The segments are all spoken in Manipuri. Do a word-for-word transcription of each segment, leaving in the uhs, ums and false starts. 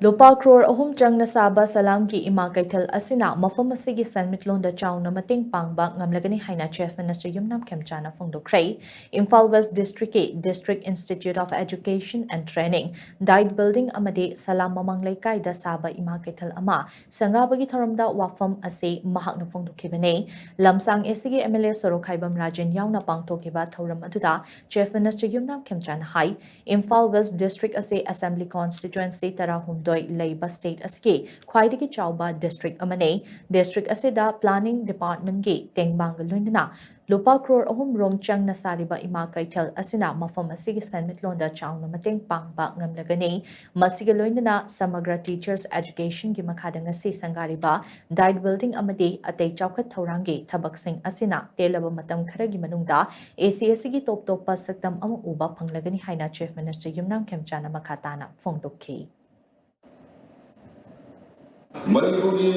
ꯂꯨꯄꯥ ꯀ꯭ꯔꯣꯔ ꯑꯍꯨꯝ ꯆꯪꯅ ꯁꯥꯕ ꯁꯂꯥꯝꯒꯤ ꯏꯃꯥ ꯀꯩꯊꯦꯜ ꯑꯁꯤꯅ ꯃꯐꯝ ꯑꯁꯤꯒꯤ ꯁꯦꯟꯃꯤꯠꯂꯣꯟꯗ ꯆꯥꯎꯅ ꯃꯇꯦꯡ ꯄꯥꯡꯕ ꯉꯝꯂꯒꯅꯤ ꯍꯥꯏꯅ Chief Minister Yumnam ꯈꯦꯝꯆꯥꯅ ꯐꯣꯡꯗꯣꯛꯈ꯭ꯔꯦ꯫ Imphal West Districtꯀꯤ District Institute of Education and Training, Diet Building ꯑꯃꯗꯤ ꯁꯂꯥꯝ ꯃꯃꯥꯡ ꯂꯩꯀꯥꯏꯗ ꯁꯥꯕ ꯏꯃꯥ ꯀꯩꯊꯦꯜ ꯑꯃ ꯁꯪꯒꯥꯕꯒꯤ ꯊꯧꯔꯝꯗ ꯋꯥꯐꯝ ꯑꯁꯤ ꯃꯍꯥꯛꯅ ꯐꯣꯡꯗꯣꯛꯈꯤꯕꯅꯤ꯫ ꯂꯝꯁꯥꯡ ACꯒꯤ MLA ꯁꯣꯔꯣꯛꯈꯥꯏꯕꯝ ꯔꯥꯖꯦꯟ ꯌꯥꯎꯅ ꯄꯥꯡꯊꯣꯛꯈꯤꯕ ꯊꯧꯔꯝ ꯑꯗꯨꯗ Chief Minister ꯌꯨꯝꯅꯥꯝ ꯈꯦꯝꯆꯥꯅ ꯍꯥꯏ, ꯏꯝꯐꯥꯜ West District ꯑꯁꯤ Assembly Constituency ꯇꯔꯥꯍꯨꯝꯗꯣꯏ ꯂꯩꯕ state ꯑꯁꯤꯒꯤ ꯈ꯭ꯋꯥꯏꯗꯒꯤ ꯆꯥꯎꯕ district ꯑꯃꯅꯤ꯫ District ꯑꯁꯤꯗ Planning Departmentꯀꯤ ꯇꯦꯡꯕꯥꯡꯒ ꯂꯣꯏꯅꯅ ꯂꯨꯄꯥ ꯀ꯭ꯔꯣꯔ ꯑꯍꯨꯝ ꯔꯣꯝ ꯆꯪꯅ ꯁꯥꯔꯤꯕ ꯏꯃꯥ ꯀꯩꯊꯦꯜ ꯑꯁꯤꯅ ꯃꯐꯝ ꯑꯁꯤꯒꯤ ꯁꯦꯟꯃꯤꯠꯂꯣꯟꯗ ꯆꯥꯎꯅ ꯃꯇꯦꯡ ꯄꯥꯡꯕ ꯉꯝꯂꯒꯅꯤ꯫ ꯃꯁꯤꯒ ꯂꯣꯏꯅꯅ Samagra Teachers Educationꯒꯤ ꯃꯈꯥꯗ ꯉꯁꯤ ꯁꯪꯒꯥꯔꯤꯕ Diet Building ꯑꯃꯗꯤ ꯑꯇꯩ ꯆꯥꯎꯈꯠ ꯊꯧꯔꯥꯡꯒꯤ ꯊꯕꯛꯁꯤꯡ ꯑꯁꯤꯅ ꯇꯦꯜꯂꯕ ꯃꯇꯝ ꯈꯔꯒꯤ ꯃꯅꯨꯡꯗ ACACꯒꯤ ꯇꯣꯞ ꯇꯣꯞꯄ ꯁꯛꯇꯝ ꯑꯃ ꯎꯕ ꯐꯪꯂꯒꯅꯤ ꯍꯥꯏꯅ Chief Minister ꯌꯨꯝꯅꯥꯝ ꯈꯦꯝꯆꯥꯅ ꯃꯈꯥ ꯇꯥꯅ ꯐꯣꯡꯗꯣꯛꯈꯤ꯫ ꯃꯅꯤꯄꯨꯔꯒꯤ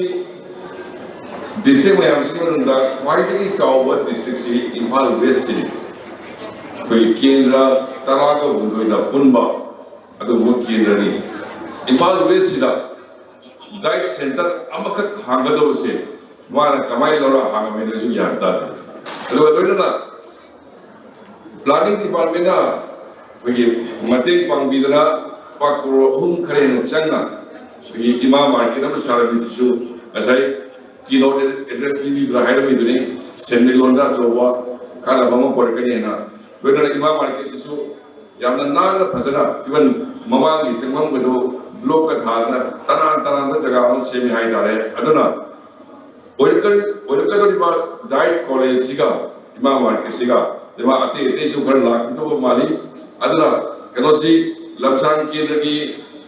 district ꯃꯌꯥꯝꯁꯤꯒꯤ ꯃꯅꯨꯡꯗ ꯈ꯭ꯋꯥꯏꯗꯒꯤ ꯆꯥꯎꯕ districtꯁꯤ ꯏꯝꯐꯥꯜ Westꯁꯤꯅꯤ꯫ ꯑꯩꯈꯣꯏꯒꯤ ꯀꯦꯟꯗ꯭ꯔ ꯇꯔꯥꯒ ꯍꯨꯝꯗꯣꯏꯅ ꯄꯨꯟꯕ ꯑꯗꯨꯒꯨꯝꯕ ꯀꯦꯟꯗ꯭ꯔꯅꯤ꯫ ꯏꯝꯐꯥꯜ Westꯁꯤꯗ diet center ꯑꯃꯈꯛ ꯍꯥꯡꯒꯗꯧꯕꯁꯦ ꯃꯥꯅ ꯀꯃꯥꯏꯅ ꯂꯧꯔ ꯍꯥꯡꯉꯝꯃꯤꯅꯣꯁꯨ ꯒ꯭ꯌꯥꯟ ꯇꯥꯗꯦ꯫ ꯑꯗꯨꯒ ꯂꯣꯏꯅꯅ Planning Departmentꯅ ꯑꯩꯈꯣꯏꯒꯤ ꯃꯇꯦꯡ ꯄꯥꯡꯕꯤꯗꯅ ꯂꯨꯄꯥ ꯀ꯭ꯔꯣꯔ ꯑꯍꯨꯝ ꯈꯔ ꯍꯦꯟꯅ ꯆꯪꯅ ꯑꯩꯈꯣꯏꯒꯤ ꯏꯃꯥ market ꯑꯃ ꯁꯥꯔꯝꯃꯤꯁꯤꯁꯨ ꯉꯁꯥꯏ keynote address ꯄꯤꯕꯤꯕꯗ ꯍꯥꯏꯔꯝꯃꯤꯗꯨꯅꯤ, ꯁꯦꯟꯃꯤꯠꯂꯣꯟꯗ ꯑꯆꯧꯕ ꯀꯥꯟꯅꯕ ꯑꯃ ꯄꯨꯔꯛꯀꯅꯤ ꯍꯥꯏꯅ꯫ ꯂꯣꯏꯅꯅ ꯏꯃꯥ marketꯁꯤꯁꯨ ꯌꯥꯝꯅ ꯅꯥꯟꯅ ꯐꯖꯅ, even ꯃꯃꯥꯡꯒꯤ ꯆꯪꯐꯝꯒꯗꯣ blockꯀ ꯊꯥꯗꯅ ꯇꯅꯥꯟ ꯇꯅꯥꯟꯕ ꯖꯒꯥ ꯑꯃ ꯁꯦꯝꯃꯤ ꯍꯥꯏꯇꯥꯔꯦ꯫ ꯑꯗꯨꯅ ꯑꯣꯏꯔꯛꯀ-, ꯑꯣꯏꯔꯛꯀꯗꯧꯔꯤꯕ diet collegeꯁꯤꯒ ꯏꯃꯥ marketꯁꯤꯒ ꯂꯩꯕꯥꯛ ꯑꯇꯩ ꯑꯇꯩꯁꯨ ꯈꯔ ꯂꯥꯛꯀꯗꯧꯕ ꯃꯥꯜꯂꯤ꯫ ꯑꯗꯨꯅ ꯀꯩꯅꯣꯁꯤ ꯂꯝꯁꯥꯡ ꯀꯦꯟꯗ꯭ꯔꯒꯤ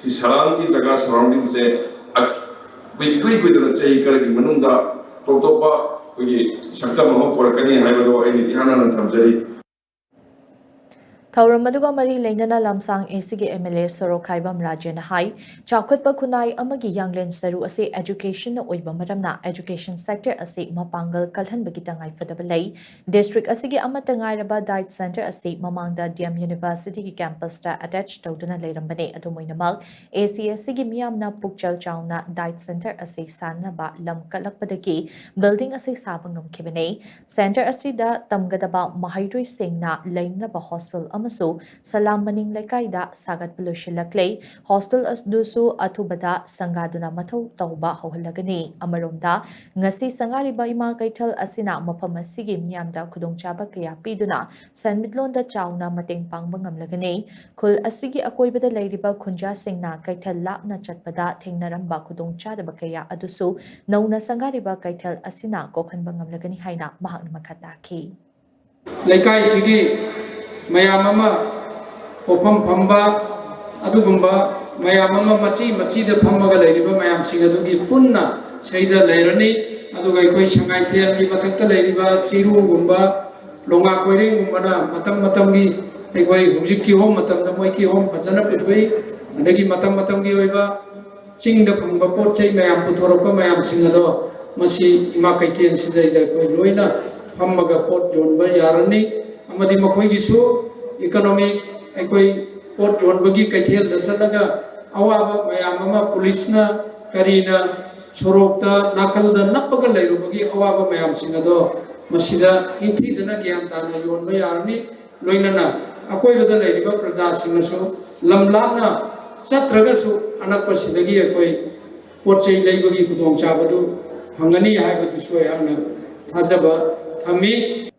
ꯁꯤ ꯁꯂꯥꯝꯒꯤ ꯖꯒꯥ surroundingꯁꯦ ꯑ-, ꯀꯨꯏ-, ꯏꯀꯨꯏ ꯀꯨꯏꯗꯅ ꯆꯍꯤ ꯈꯔꯒꯤ ꯃꯅꯨꯡꯗ ꯇꯣꯞ ꯇꯣꯞꯄ ꯑꯩꯈꯣꯏꯒꯤ ꯁꯛꯇꯝ ꯑꯃ ꯄꯨꯔꯛꯀꯅꯤ ꯍꯥꯏꯕꯗꯣ ꯑꯩꯅ ꯏꯍꯥꯟ ꯍꯥꯟꯅ ꯊꯝꯖꯔꯤ꯫ ꯊꯧꯔꯝ ꯑꯗꯨꯒ ꯃꯔꯤ ꯂꯩꯅꯅ ꯂꯝꯁꯥꯡ ꯑꯦꯁꯤꯒꯤ ꯑꯦꯝ ꯑꯦꯜ ꯑꯦ ꯁꯣꯔꯣꯛꯈꯥꯏꯕꯝ ꯔꯥꯖꯦꯟꯅ ꯍꯥꯏ, ꯆꯥꯎꯈꯠꯄ ꯈꯨꯟꯅꯥꯏ ꯑꯃꯒꯤ ꯌꯥꯡꯂꯦꯟ ꯁꯔꯨ ꯑꯁꯤ educationꯅ ꯑꯣꯏꯕ ꯃꯔꯝꯅ education sector ꯑꯁꯤ ꯃꯄꯥꯡꯒꯜ ꯀꯜꯍꯟꯕꯒꯤ ꯇꯉꯥꯏꯐꯗꯕ ꯂꯩ꯫ District ꯑꯁꯤꯒꯤ ꯑꯃꯠꯇ ꯉꯥꯏꯔꯕ diet center ꯑꯁꯤ ꯃꯃꯥꯡꯗ D M Universityꯒꯤ campusꯇ attach ꯇꯧꯗꯨꯅ ꯂꯩꯔꯝꯕꯅꯤ꯫ ꯑꯗꯨꯝ ꯑꯣꯏꯅꯃꯛ, A C S ꯒꯤ ꯃꯤꯌꯥꯝꯅ ꯄꯨꯛꯆꯦꯜ ꯆꯥꯎꯅ diet center ꯑꯁꯤ ꯁꯥꯅꯅꯕ ꯂꯝ ꯀꯠꯂꯛꯄꯗꯒꯤ building ꯑꯁꯤ ꯁꯥꯕ ꯉꯝꯈꯤꯕꯅꯤ꯫ Center ꯑꯁꯤꯗ ꯇꯝꯒꯗꯕ ꯃꯍꯩꯔꯣꯏꯁꯤꯡꯅ ꯂꯩꯅꯅꯕ hostel ꯑꯃꯁꯨ ꯁꯂꯥꯝ ꯃꯅꯤꯡ ꯂꯩꯀꯥꯏꯗ ꯁꯥꯒꯠꯄ ꯂꯣꯏꯁꯤꯜꯂꯛꯂꯦ꯫ Hostel ꯑꯗꯨꯁꯨ ꯑꯊꯨꯕꯗ ꯁꯪꯒꯥꯗꯨꯅ ꯃꯊꯧ ꯇꯧꯕ ꯍꯧꯍꯜꯂꯒꯅꯤ꯫ ꯑꯃꯔꯣꯝꯗ, ꯉꯁꯤ ꯁꯪꯒꯥꯔꯤꯕ ꯏꯃꯥ ꯀꯩꯊꯦꯜ ꯑꯁꯤꯅ ꯃꯐꯝ ꯑꯁꯤꯒꯤ ꯃꯤꯌꯥꯝꯗ ꯈꯨꯗꯣꯡꯆꯥꯕ ꯀꯌꯥ ꯄꯤꯗꯨꯅ ꯁꯦꯟꯃꯤꯠꯂꯣꯟꯗ ꯆꯥꯎꯅ ꯃꯇꯦꯡ ꯄꯥꯡꯕ ꯉꯝꯂꯒꯅꯤ꯫ ꯈꯨꯜ ꯑꯁꯤꯒꯤ ꯑꯀꯣꯏꯕꯗ ꯂꯩꯔꯤꯕ ꯈꯨꯟꯖꯥꯁꯤꯡꯅ ꯀꯩꯊꯦꯜ ꯂꯥꯞꯅ ꯆꯠꯄꯗ ꯊꯦꯡꯅꯔꯝꯕ ꯈꯨꯗꯣꯡꯆꯥꯗꯕ ꯀꯌꯥ ꯑꯗꯨꯁꯨ ꯅꯧꯅ ꯁꯪꯒꯥꯔꯤꯕ ꯀꯩꯊꯦꯜ ꯑꯁꯤꯅ ꯀꯣꯛꯍꯟꯕ ꯉꯝꯂꯒꯅꯤ ꯍꯥꯏꯅ ꯃꯍꯥꯛꯅ ꯃꯈꯥ ꯇꯥꯈꯤ꯫ ꯂꯩꯀꯥꯏꯁꯤꯒꯤ ꯃꯌꯥꯝ ꯑꯃ ꯄꯣꯛꯐꯝ ꯐꯝꯕ ꯑꯗꯨꯒꯨꯝꯕ ꯃꯌꯥꯝ ꯑꯃ ꯃꯆꯤ ꯃꯆꯤꯗ ꯐꯝꯃꯒ ꯂꯩꯔꯤꯕ ꯃꯌꯥꯝꯁꯤꯡ ꯑꯗꯨꯒꯤ ꯄꯨꯟꯅ ꯁꯤꯗ ꯂꯩꯔꯅꯤ꯫ ꯑꯗꯨꯒ ꯑꯩꯈꯣꯏ ꯁꯉꯥꯏꯊꯦꯜꯒꯤ ꯃꯊꯛꯇ ꯂꯩꯔꯤꯕ ꯆꯤꯔꯨꯒꯨꯝꯕ, ꯂꯣꯉꯥ ꯀꯣꯏꯔꯦꯡꯒꯨꯝꯕꯅ ꯃꯇꯝ ꯃꯇꯝꯒꯤ, ꯑꯩꯈꯣꯏ ꯍꯧꯖꯤꯛ ꯀꯤꯍꯣꯝ ꯃꯇꯝꯗ ꯃꯣꯏ ꯀꯤꯍꯣꯝ ꯐꯖꯅ ꯄꯨꯊꯣꯛꯏ꯫ ꯑꯗꯒꯤ ꯃꯇꯝ ꯃꯇꯝꯒꯤ ꯑꯣꯏꯕ ꯆꯤꯡꯗ ꯐꯪꯕ ꯄꯣꯠ ꯆꯩ ꯃꯌꯥꯝ ꯄꯨꯊꯣꯔꯛꯄ ꯃꯌꯥꯝꯁꯤꯡ ꯑꯗꯣ ꯃꯁꯤ ꯏꯃꯥ ꯀꯩꯊꯦꯜꯁꯤꯗꯩꯗ ꯑꯩꯈꯣꯏ ꯂꯣꯏꯅ ꯐꯝꯃꯒ ꯄꯣꯠ ꯌꯣꯟꯕ ꯌꯥꯔꯅꯤ꯫ ꯑꯃꯗꯤ ꯃꯈꯣꯏꯒꯤꯁꯨ economic, ꯑꯩꯈꯣꯏ ꯄꯣꯠ ꯌꯣꯟꯕꯒꯤ ꯀꯩꯊꯦꯜꯗ ꯆꯠꯂꯒ ꯑꯋꯥꯕ ꯃꯌꯥꯝ ꯑꯃ ꯄꯨꯂꯤꯁꯅ ꯀꯔꯤꯅ ꯁꯣꯔꯣꯛꯇ ꯅꯥꯀꯜꯗ ꯅꯞꯄꯒ ꯂꯩꯔꯨꯕꯒꯤ ꯑꯋꯥꯕ ꯃꯌꯥꯝꯁꯤꯡ ꯑꯗꯣ ꯃꯁꯤꯗ ꯅꯤꯡꯊꯤꯗꯅ ꯒ꯭ꯌꯥꯟ ꯇꯥꯅ ꯌꯣꯟꯕ ꯌꯥꯔꯅꯤ꯫ ꯂꯣꯏꯅꯅ ꯑꯀꯣꯏꯕꯗ ꯂꯩꯔꯤꯕ ꯄ꯭ꯔꯖꯥꯁꯤꯡꯅꯁꯨ ꯂꯝ ꯂꯥꯞꯅ ꯆꯠꯇ꯭ꯔꯒꯁꯨ ꯑꯅꯛꯄꯁꯤꯗꯒꯤ ꯑꯩꯈꯣꯏ ꯄꯣꯠ ꯆꯩ ꯂꯩꯕꯒꯤ ꯈꯨꯗꯣꯡꯆꯥꯕꯗꯨ ꯐꯪꯒꯅꯤ ꯍꯥꯏꯕꯗꯨꯁꯨ ꯑꯩꯍꯥꯛꯅ ꯊꯥꯖꯕ ꯊꯝꯃꯤ꯫